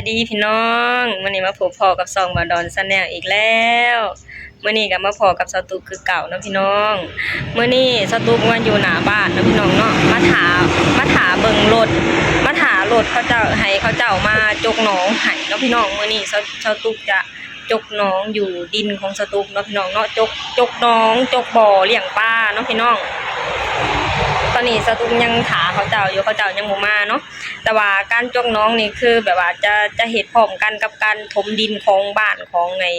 ດີພີ່ນ້ອງ, ມື້ນີ້ມາພົບພໍ້ກັບຊ່ອງບ່າວດອນ Channel ອີກແລ້ວ. ມື້ນີ້ກໍມາພໍ້ກັບສາວຕຸກຄືເກົ່າເນາະພີ່ນ້ອງ. ມື້ນີ້ສາວຕຸກມາຢູ່ໜ້າບ້ານເນາະພີ່ນ້ອງເນາະ, ມາຖ້າ ມາຖ້າເບິ່ງລົດ ມາຖ້າລົດເຂົາເຈົ້າ ໃຫ້ເຂົາເຈົ້າມາຈົກໜອງໃຫ້ເນາະພີ່ນ້ອງ. ມື້ນີ້ສາວ ສາວຕຸກຈະ ຈົກໜອງຢູ່ດິນຂອງສາວຕຸກເນາະພີ່ນ້ອງເນາະ, ຈົກ ຈົກໜອງ ຈົກບໍ່ລ້ຽງປາເນາະພີ່ນ້ອງ. ຕອນນີ້ສາວຕຸກຍັງຖ້າເຂົາເຈົ້າຢູ່ ເຂົາເຈົ້າຍັງບໍ່ມາເນາະ. ແຕ່ວ່າການຈົກໜອງນີ້ຄືແບບວ່າຈະ ຈະເຮັດພ້ອມກັນກັບການຖົມດິນຂອງບ້ານຂອງໄອ້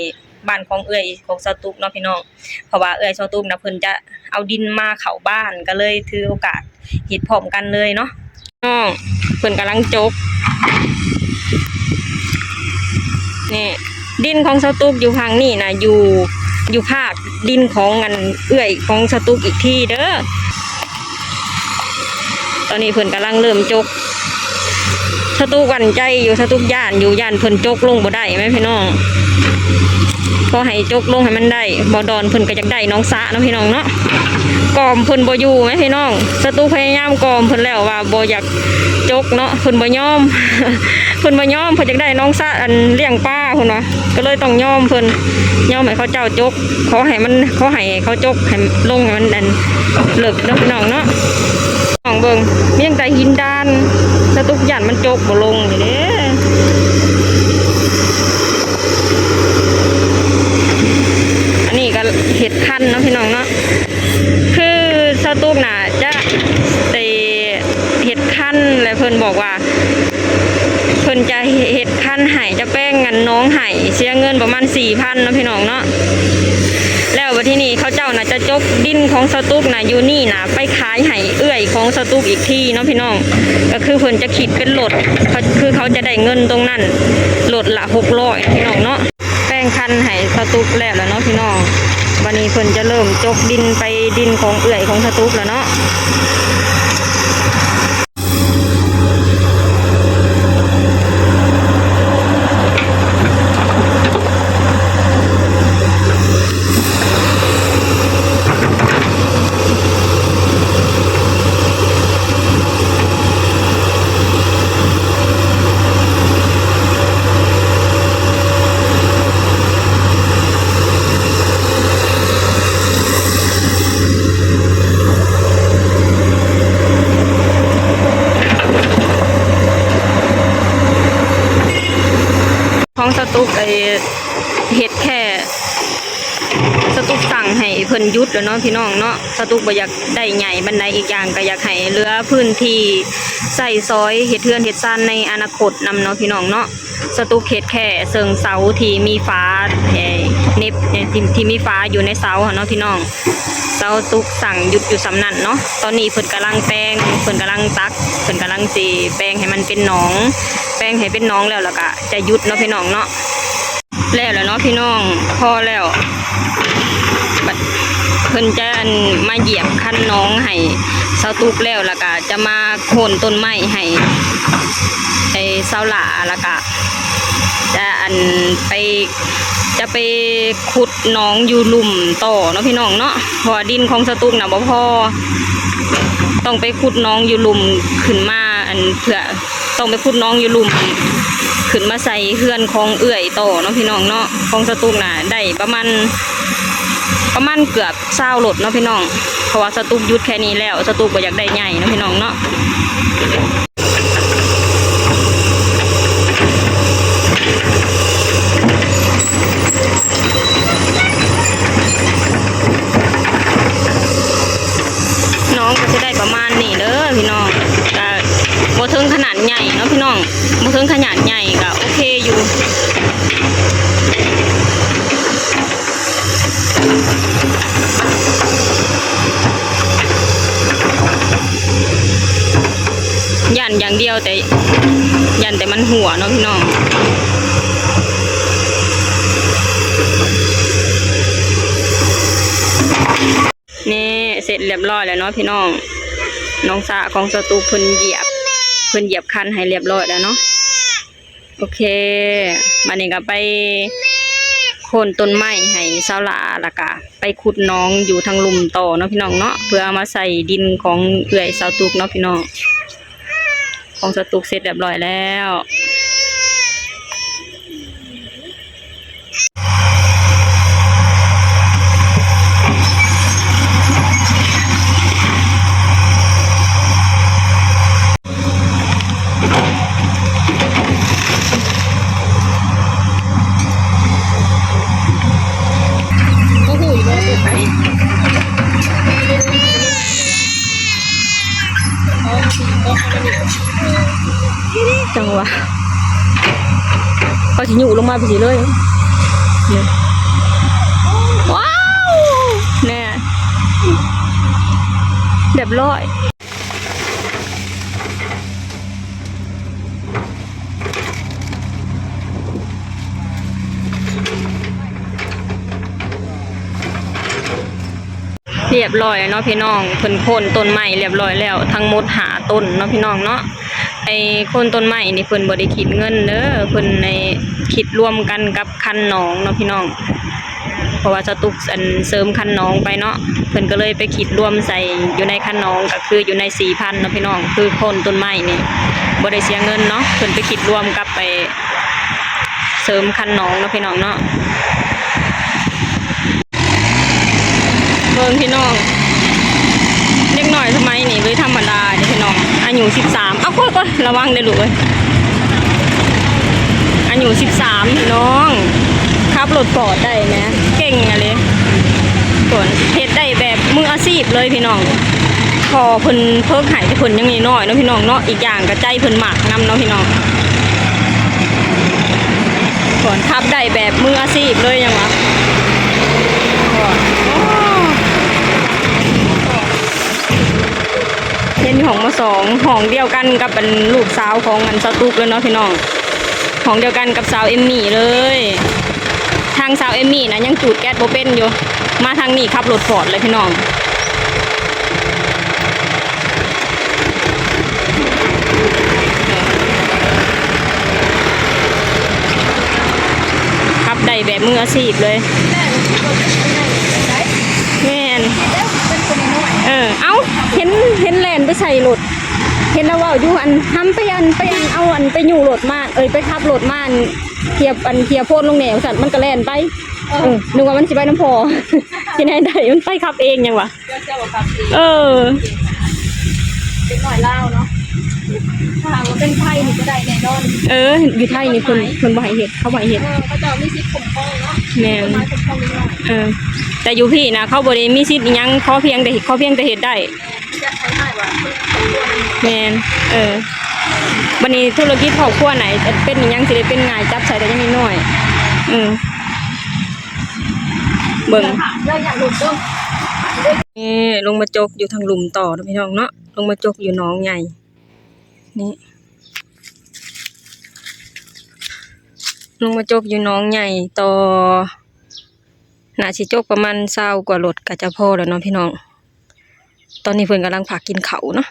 ບ້ານຂອງເອື້ອຍຂອງສາວຕຸກເນາະພີ່ນ້ອງ. ເພາະວ່າເອື້ອຍສາວຕຸກນະ ເພິ່ນຈະເອົາດິນມາເຂົ້າບ້ານ ກໍເລີຍຖືໂອກາດເຮັດພ້ອມກັນເລີຍເນາະ. ນ້ອງເພິ່ນກຳລັງຈົກ ນີ້ ດິນຂອງສາວຕຸກຢູ່ພາກນີ້ນະ ຢູ່ ຢູ່ພາກດິນຂອງອັນເອື້ອຍຂອງສາວຕຸກອີກທີເດີ. ຕອນນີ້ເພິ່ນກຳລັງເລີ່ມຈົກ. ສາວຕຸກຫວັ່ນໃຈຢູ່ ສາວຕຸກຢ້ານຢູ່ ຢ້ານເພິ່ນຈົກລົງບໍ່ໄດ້ແມ່ພີ່ນ້ອງ. ຂໍໃຫ້ຈົກລົງໃຫ້ມັນໄດ້. ບ່າວດອນເພິ່ນກໍຢາກໄດ້ໜອງສະເນາະພີ່ນ້ອງເນາະ, ກອມເພິ່ນບໍ່ຢູ່ແມ່ພີ່ນ້ອງ. ສາວຕຸກພະຍາຍາມກອມເພິ່ນແລ້ວວ່າບໍ່ຢາກຈົກເນາະ, ເພິ່ນບໍ່ຍອມ ເພິ່ນບໍ່ຍອມ. ເພິ່ນຢາກໄດ້ໜອງສະອັນລ້ຽງປາເພິ່ນວ່າ ກໍເລີຍຕ້ອງຍອມເພິ່ນ ຍອມໃຫ້ເຂົາເຈົ້າຈົກ. ຂໍໃຫ້ມັນ ຂໍໃຫ້ເຂົາຈົກໃຫ້ລົງໃຫ້ມັນອັນເລິກເນາະພີ່ນ້ອງເນາະ. ນ້ອງເບິ່ງ ມີຕັ້ງແຕ່ຫີນດານ ສາວຕຸກຢ້ານມັນຈົກບໍ່ລົງນີ້ເດ້. ອັນນີ້ກໍເຮັດຄັນເນາະພີ່ນ້ອງເນາະ, ຄືສາວຕຸກນະຈະໄດ້ເຮັດຄັນ ແລະເພິ່ນບອກວ່າ ເພິ່ນຈະເຮັດຄັນໃຫ້ ຈະແປງອັນໜອງໃຫ້ ເສຍເງິນປະມານສີ່ພັນເນາະພີ່ນ້ອງເນາະ. ແລ້ວບັດທີນີ້ເຂົາເຈົ້ານະຈະຈົກດິນຂອງສາວຕຸກນະ ຢູ່ນີ້ນະ ໄປຂາຍໃຫ້ເອື້ອຍຂອງສາວຕຸກອີກທີເນາະພີ່ນ້ອງ. ກໍຄືເພິ່ນຈະຄິດເປັນໂລດ ຄືເຂົາຈະໄດ້ເງິນຕົງນັ້ນໂລດລະຫົກຮ້ອຍເນາະພີ່ນ້ອງເນາະ. ແປງຄັນໃຫ້ສາວຕຸກແລ້ວລະເນາະພີ່ນ້ອງ. ບັດນີ້ເພິ່ນຈະເລີ່ມຈົກດິນໄປດິນຂອງເອື້ອຍຂອງສາວຕຸກລະເນາະ. ຂອງສາວຕຸກ ໄອ້ ເຮັດແຄ່ ສາວຕຸກສັ່ງໃຫ້ເພິ່ນຢຸດແລ້ວເນາະພີ່ນ້ອງເນາະ. ສາວຕຸກບໍ່ຢາກໄດ້ໃຫຍ່ປານໃດ, ອີກຢ່າງກໍຢາກໃຫ້ເຫຼືອພື້ນທີ່ໃຊ້ສອຍເຮັດເຮືອນເຮັດຊານໃນອະນາຄົດນຳເນາະພີ່ນ້ອງເນາະ. ສາວຕຸກເຮັດແຄ່ເຊິ່ງເສົາທີ່ມີຝາ ເອີ ເນັບ ເອີ ທີ່ ທີ່ມີຝາຢູ່ໃນເສົາຫັ້ນເນາະພີ່ນ້ອງ. ສາວຕຸກສັ່ງຢຸດຢູ່ສ່ຳນັ້ນເນາະ. ຕອນນີ້ເພິ່ນກຳລັງແປງ ເພິ່ນກຳລັງຕັກ ເພິ່ນກຳລັງຊິແປງໃຫ້ມັນເປັນໜອງ ແປງໃຫ້ເປັນໜອງແລ້ວ ແລ້ວກະຈະຢຸດເນາະພີ່ນ້ອງເນາະ. ແລ້ວແຫຼະເນາະພີ່ນ້ອງ ພໍແລ້ວ. ບັດເພິ່ນຈະ ອັນ ມາຢຽບຄັນໜອງໃຫ້ສາວຕຸກແລ້ວ ແລ້ວກະຈະມາໂຄ່ນຕົ້ນໄມ້ໃຫ້ ໃຫ້ສາວຫຼ້າ ແລ້ວກະຈະ ອັນ ໄປ ຈະໄປຂຸດໜອງຢູ່ລຸ່ມຕໍ່ເນາະພີ່ນ້ອງເນາະ. ເພາະວ່າດິນຂອງສາວຕຸກນະບໍ່ພໍ ຕ້ອງໄປຂຸດໜອງຢູ່ລຸ່ມຂຶ້ນມາ ອັນ ເພື່ອ ຕ້ອງໄປຂຸດໜອງຢູ່ລຸ່ມ ຂຶ້ນມາໃສ່ເຮືອນຂອງເອື້ອຍຕໍ່ເນາະພີ່ນ້ອງເນາະ. ຂອງສາວຕຸກນະໄດ້ປະມານ ປະມານເກືອບຊາວໂລດເນາະພີ່ນ້ອງ. ເພາະວ່າສາວຕຸກຢຸດແຄ່ນີ້ແລ້ວ ສາວຕຸກບໍ່ຢາກໄດ້ໃຫຍ່ເນາະພີ່ນ້ອງເນາະ. ໜອງກໍຊິໄດ້ປະມານນີ້ເດີພີ່ນ້ອງ, ກໍບໍ່ເຖິງຂະໜາດໃຫຍ່ເນາະພີ່ນ້ອງ, ບໍ່ເຖິງຂະໜາດໃຫຍ່ກໍໂອເຄຢູ່. ຢ້ານຢ່າງດຽວແຕ່ ຢ້ານແຕ່ມັນຮົ່ວເນາະພີ່ນ້ອງ. ນີ້ ເສັດລຽບຮ້ອຍແລ້ວເນາະພີ່ນ້ອງ. ໜອງສະຂອງສາວຕຸກເພິ່ນຢຽບ ເພິ່ນຢຽບຄັນໃຫ້ລຽບຮ້ອຍແລ້ວເນາະ. ໂອເຄ ບາດນີ້ກໍໄປໂຄ່ນຕົ້ນໄມ້ໃຫ້ສາວຫຼ້າ ແລ້ວກະໄປຂຸດໜອງຢູ່ທາງລຸ່ມຕໍ່ເນາະພີ່ນ້ອງເນາະ, ເພື່ອເອົາມາໃສ່ດິນຂອງເອື້ອຍສາວຕຸກເນາະພີ່ນ້ອງ. ຂອງສາວຕຸກເສັດລຽບຮ້ອຍແລ້ວ. ຍຸລົງມາໄປຊີ້ເລີຍ. ນີ້ ວ້າວ ແນ່ ຮຽບຮ້ອຍ. ຮຽບຮ້ອຍແລ້ວເນາະພີ່ນ້ອງ, ເພິ່ນໂຄ່ນຕົ້ນໄມ້ຮຽບຮ້ອຍແລ້ວ ທັງໝົດຫ້າຕົ້ນເນາະພີ່ນ້ອງເນາະ. ໄອ້ໂຄ່ນຕົ້ນໄມ້ນີ້ເພິ່ນບໍ່ໄດ້ຄິດເງິນເດີ, ເພິ່ນໄດ້ຄິດລວມກັນກັບຄັນໜອງເນາະພີ່ນ້ອງ. ເພາະວ່າສາວຕຸກ ອັນ ເສີມຄັນໜອງໄປເນາະ, ເພິ່ນກໍເລີຍໄປຄິດລວມໃສ່ຢູ່ໃນຄັນໜອງ ກໍຄືຢູ່ໃນສີ່ພັນເນາະພີ່ນ້ອງ. ຄືໂຄ່ນຕົ້ນໄມ້ນີ້ບໍ່ໄດ້ເສຍເງິນເນາະ, ເພິ່ນໄປຄິດລວມກັບໄປເສີມຄັນໜອງເນາະພີ່ນ້ອງເນາະ. ເບິ່ງພີ່ນ້ອງ ເດັກນ້ອຍສະໄໝນີ້ບໍ່ໄດ້ທຳມະດາເດ້ພີ່ນ້ອງ. ອາຍຸສິບສາມ ເອົາ ໂອ້ຍ ໂອ້ຍ ລະວັງເດີລູກເອີຍ. ອາຍຸສິບສາມພີ່ນ້ອງ ຂັບລົດຟອດໄດ້ແໝ ເກັ່ງອີ່ຫຼີ. ເພິ່ນເຮັດໄດ້ແບບມືອາຊີບເລີຍພີ່ນ້ອງ. ພໍ່ເພິ່ນຝຶກໃຫ້ ແຕ່ເພິ່ນຍັງນ້ອຍໆເນາະພີ່ນ້ອງເນາະ, ອີກຢ່າງກໍໃຈເພິ່ນມັກນຳເນາະພີ່ນ້ອງ. ເພິ່ນຂັບໄດ້ແບບມືອາຊີບເລີຍ ຫຍັງວະ ໂອ້ ຮຽນຢູ່ຫ້ອງ ມ.ສອງ ຫ້ອງດຽວກັນກັບອັນລູກສາວຂອງອັນສາວຕຸກເລີຍເນາະພີ່ນ້ອງ, ຫ້ອງດຽວກັນກັບສາວເອມມີເລີຍ. ທາງສາວເອມມີນະຍັງຈູດແກັດບໍ່ເປັນຢູ່, ມາທາງນີ້ຂັບລົດຟອດເລີຍພີ່ນ້ອງ. ຂັບໄດ້ແບບມືອາຊີບເລີຍ. ແມ່ນ ເອີ ເອົ້າ ເຫັນ ເຫັນແລ່ນໄປໃສ່ລົດ, ເຫັນລາວເວົ້າຢູ່ ອັນ ຫ້າມໄປ ອັນ ໄປ ອັນ ເອົາ ອັນ ໄປຍູ້ລົດມາ ເອີຍ ໄປຂັບລົດມາ ອັນ ເຄຍ ອັນ ເຄຍໂພນລົງແດ່ວ່າຊັ້ນ, ມັນກໍແລ່ນໄປ. ເອີ ເອີ ນຶກວ່າມັນຊິໄປນຳພໍ່ ທີ່ໄດ້ ໄດ້ ມັນໄປຂັບເອງຫຍັງວະ. ເຈົ້າ ເຈົ້າກໍຂັບເອງ ເອີ ເດັກນ້ອຍລາວເນາະ, ຖ້າຫາກວ່າເປັນໄທນີ້ກໍໄດ້ແນ່ນອນ. ເອີ ຢູ່ໄທນີ້ເພິ່ນ ກົດໝາຍ ເພິ່ນບໍ່ໃຫ້ເຮັດ ເຂົາບໍ່ໃຫ້ເຮັດ. ເອີ ເຂົາເຈົ້າມີສິດຄຸ້ມຄອງເນາະ. ແມ່ນ ກົດໝາຍຄຸ້ມຄອງເດັກນ້ອຍ. ເອີ ແຕ່ຢູ່ພີ້ນະ ເຂົາບໍ່ໄດ້ມີສິດອີ່ຫຍັງ, ຂໍພຽງແຕ່ ຂໍພຽງແຕ່ເຮັດໄດ້. ແມ່ນ ເອີ ບັດນີ້ທຸລະກິດຄອບຄົວໄຫນ ເປັນອີ່ຫຍັງຊິໄດ້ເປັນງ່າຍ, ຈັບໃສ່ແຕ່ຍັງນ້ອຍ. ເອີ ເບິ່ງ ນີ້ ລົງມາຈົກຢູ່ທາງລຸ່ມຕໍ່ເນາະພີ່ນ້ອງເນາະ, ລົງມາຈົກຢູ່ໜອງໃຫຍ່ ນີ້ ລົງມາຈົກຢູ່ໜອງໃຫຍ່ຕໍ່. ໜ້າຊິຈົກປະມານຊາວກວ່າລົດກໍຈະພໍແລ້ວເນາະພີ່ນ້ອງ. ຕອນນີ້ເພິ່ນກຳລັງພາກິນເຂົ້າເນາະ.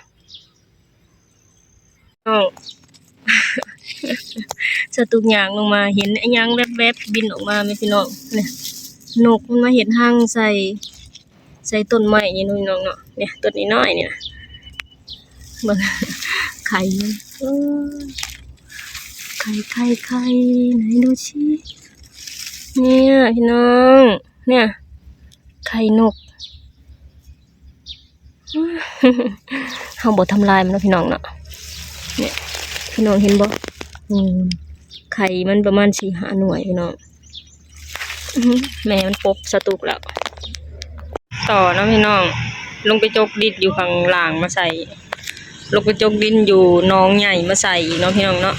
ນ້ອງ ສາວຕຸກຍ່າງລົງມາເຫັນອີ່ຫຍັງແວບໆບິນອອກມາແມ່ພີ່ນ້ອງ. ນີ້ ນົກມັນມາເຮັດຮັງໃສ່ ໃສ່ຕົ້ນໄມ້ນີ້ເນາະພີ່ນ້ອງເນາະ. ນີ້ ຕົ້ນນ້ອຍໆນີ້ນະ ເບິ່ງໄຂ່ມັນ. ໂອ້ຍ ໄຂ່ ໄຂ່ ໄຂ່ ໄຫນດູຊິ. ເນີ້ຍພີ່ນ້ອງ ເນີ້ຍ ໄຂ່ນົກ. ເຮົາບໍ່ທຳລາຍມັນເນາະພີ່ນ້ອງເນາະ. ເນີ້ຍ ພີ່ນ້ອງເຫັນບໍ່? ອືມ ໄຂ່ມັນປະມານສີ່ຫ້າໜ່ວຍພີ່ນ້ອງ. ອື ແມ່ມັນປົກສາວຕຸກແລ້ວ. ຕໍ່ເນາະພີ່ນ້ອງ, ລົງໄປຈົກດິນຢູ່ຂ້າງລ່າງມາໃສ່, ລົງໄປຈົກດິນຢູ່ໜອງໃຫຍ່ມາໃສ່ອີກເນາະພີ່ນ້ອງເນາະ.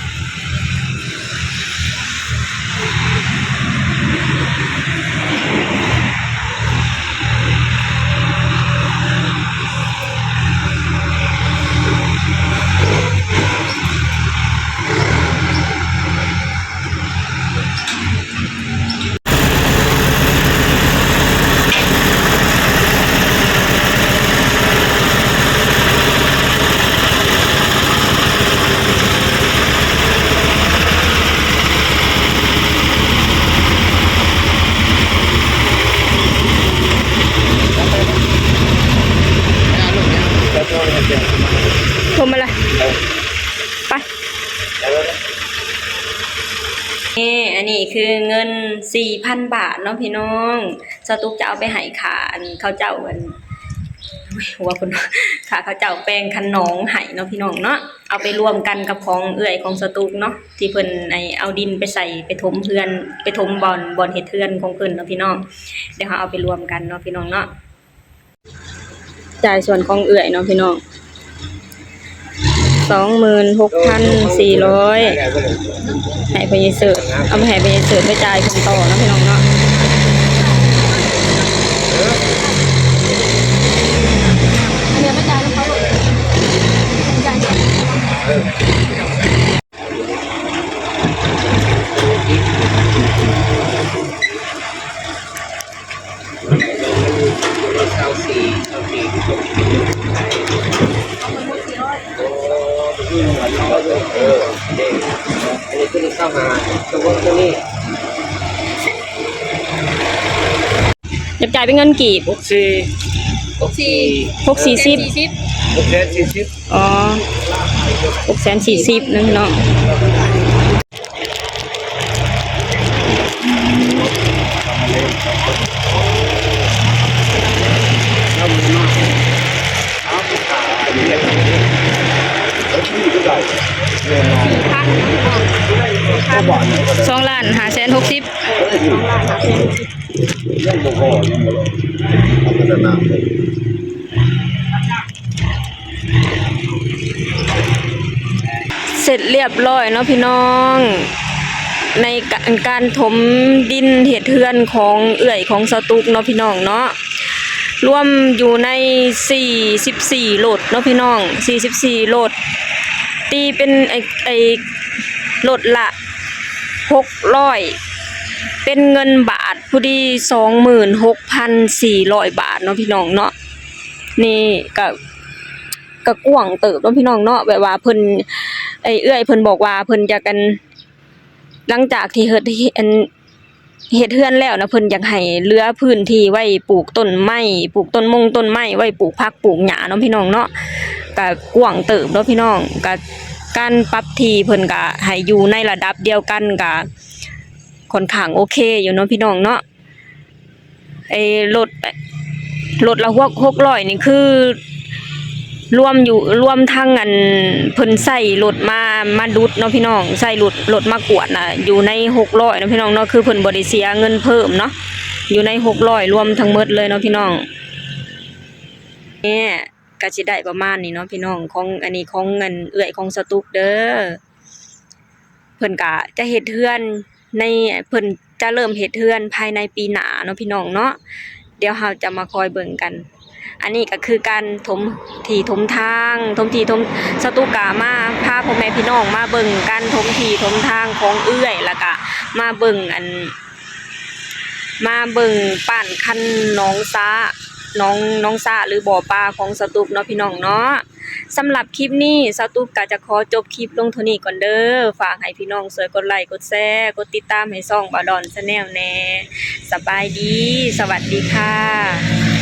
ໂທມາລະ ໄປ. ນີ້ ອັນນີ້ຄືເງິນສີ່ພັນບາດເນາະພີ່ນ້ອງ, ສາວຕຸກຈະເອົາໄປໃຫ້ຄ່າ ອັນ ເຂົາເຈົ້າ ອັນ ໂອ້ຍ ຫົວຄົນ ຄ່າເຂົາເຈົ້າແປງຄັນໜອງໃຫ້ເນາະພີ່ນ້ອງເນາະ, ເອົາໄປລວມກັນກັບຂອງເອື້ອຍຂອງສາວຕຸກເນາະ ທີ່ເພິ່ນ ໄອ້ ເອົາດິນໄປໃສ່ ໄປຖົມເຮືອນ ໄປຖົມບ່ອນ ບ່ອນເຮັດເຮືອນຂອງເພິ່ນເນາະພີ່ນ້ອງ. ດຽວເຮົາເອົາໄປລວມກັນເນາະພີ່ນ້ອງເນາະ. ຈ່າຍສ່ວນຂອງເອື້ອຍເນາະພີ່ນ້ອງ. ສອງໝື່ນຫົກພັນສີ່ຮ້ອຍ ໃຫ້ພໍ່ໃຫຍ່ເສີດ ເອົາໄປໃຫ້ພໍ່ໃຫຍ່ເສີດໄປຈ່າຍເພິ່ນຕໍ່ເນາະ ພີ່ນ້ອງເນາະ. ຢາກຈ່າຍເປັນເງິນກີບ ຫົກສີ່ ຫົກສີ່ ຫົກສີ່ສິບ ຫົກແສນສີ່ສິບ ອໍ ຫົກແສນສີ່ສິບນະພີ່ນ້ອງ. ສອງລ້ານຫ້າແສນຫົກສິບ. ເສັດລຽບລ້ອຍເນາະພີ່ນ້ອງ ໃນການ ການຖົມດິນເຮັດເຮືອນຂອງເອື້ອຍຂອງສາວຕຸກເນາະ ພີ່ນ້ອງເນາະ. ລວມຢູ່ໃນສີ່ສິບສີ່ລົດເນາະ ພີ່ນ້ອງ ສີ່ສິບສີ່ລົດ ຕີເປັນ ໄອ້ ໄອ້ ລົດລະຫົກຮ້ອຍ ເປັນເງິນບາດ ພໍດີສອງໝື່ນຫົກພັນສີ່ຮ້ອຍບາດເນາະ ພີ່ນ້ອງເນາະ. ນີ້ກະ ກະກວ້າງເຕີບເນາະ ພີ່ນ້ອງເນາະ ແບບວ່າເພິ່ນ ເອື້ອຍເພິ່ນບອກວ່າເພິ່ນຈະ ອັນ ຫຼັງຈາກທີ່ເຮັດ ອັນ ເຮັດເຮືອນແລ້ວນະ ເພິ່ນຢາກໃຫ້ເຫຼືອພື້ນທີ່ໄວ້ປູກຕົ້ນໄມ້ ປູກຕົ້ນມົງຕົ້ນໄມ້ ໄວ້ປູກຜັກປູກຫຍ້າເນາະ ພີ່ນ້ອງເນາະ. ກະກວ້າງເຕີບເນາະ ພີ່ນ້ອງ ກະການປັບທີ່ເພິ່ນກະໃຫ້ຢູ່ໃນລະດັບດຽວກັນ ກະຄ່ອນຂ້າງໂອເຄຢູ່ເນາະ ພີ່ນ້ອງເນາະ. ໄອ້ລົດ ລົດລະຫົກ ຫົກຮ້ອຍນີ້ຄືລວມຢູ່ ລວມທັງອັນເພິ່ນໃຊ້ລົດມາ ມາດຸດເນາະ ພີ່ນ້ອງ ໃຊ້ລົດ ລົດມາກວດນະ ຢູ່ໃນຫົກຮ້ອຍເນາະ ພີ່ນ້ອງເນາະ ຄືເພິ່ນບໍ່ໄດ້ເສຍເງິນເພີ່ມເນາະ ຢູ່ໃນຫົກຮ້ອຍລວມທັງໝົດເລີຍເນາະ ພີ່ນ້ອງ. ນີ້ກະຊິໄດ້ປະມານນີ້ເນາະ ພີ່ນ້ອງ ຂອງ ອັນນີ້ຂອງອັນເອື້ອຍຂອງສາວຕຸກເດີ. ເພິ່ນກະຈະເຮັດເຮືອນໃນ ເພິ່ນຈະເລີ່ມເຮັດເຮືອນພາຍໃນປີໜ້າເນາະ ພີ່ນ້ອງເນາະ. ດຽວເຮົາຈະມາຄອຍເບິ່ງກັນ. ອັນນີ້ກະຄືການຖົມທີ່ຖົມທາງ ຖົມທີ່ຖົມ ສາວຕຸກກະມາພາພໍ່ແມ່ພີ່ນ້ອງມາເບິ່ງການຖົມທີ່ຖົມທາງຂອງເອື້ອຍ ແລ້ວກະມາເບິ່ງອັນ ມາເບິ່ງປ້ານຄັນໜອງສະ ໜອງ ໜອງສະ ຫຼື ບໍ່ປາຂອງສາວຕຸກເນາະ ພີ່ນ້ອງເນາະ. ສຳລັບຄລິບນີ້ ສາວຕຸກກະຈະຂໍຈົບຄລິບລົງເທົ່ານີ້ກ່ອນເດີ. ຝາກໃຫ້ພີ່ນ້ອງຊ່ວຍກົດໄລ ກົດແຊ ກົດຕິດຕາມໃຫ້ຊ່ອງບ່າວດອນ Channel ແດ່. ສະບາຍດີ ສະຫວັດດີຄ່ະ.